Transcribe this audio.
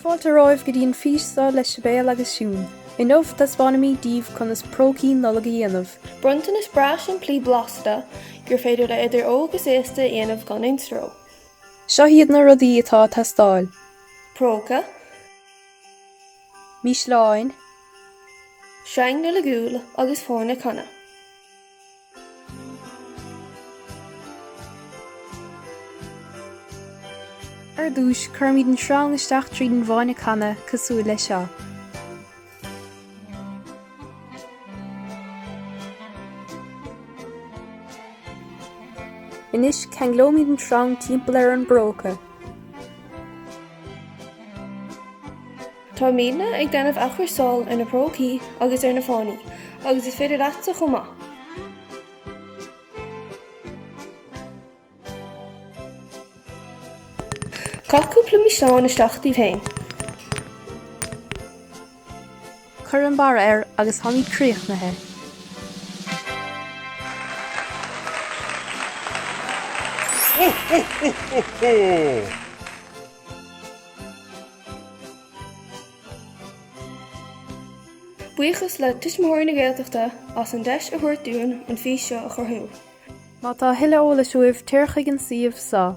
Fáilte romhaibh go dtí an fís seo le Sibéal agus Siún. Inniu taispeánfaimid daoibh conas prócaí Nollag a dhéanamh. Bronntanas breá simplí blasta gur féidir le idir óg is aosta a dhéanamh gan aon stró. Seo iad na rudaí atá ag teastáil. Próca. Mísleáin. Sreang Nollaigiúil agus fáinne canna. Ar dtús, cuirimid an sreang isteach tríd an bhfáinne canna, cosúil le seo. Anois, ceanglóimid an sreang timpeall ar an bpróca. Táimidne ag déanamh athchúrsáil ar na prócaí agus ar na fáinní agus is féidir leatsa chomh maith. Caith cúpla mísleán isteach daoibh féin. Cuir an barra air agus táimid críochnaithe. Ho ho ho ho ho! Buíochas le Tuismitheoirí na Gaeltachta as an deis a thabhairt dúinn an fís seo a chruthú. Má tá a thuilleadh eolais uaibh, téir chuig an suíomh seo.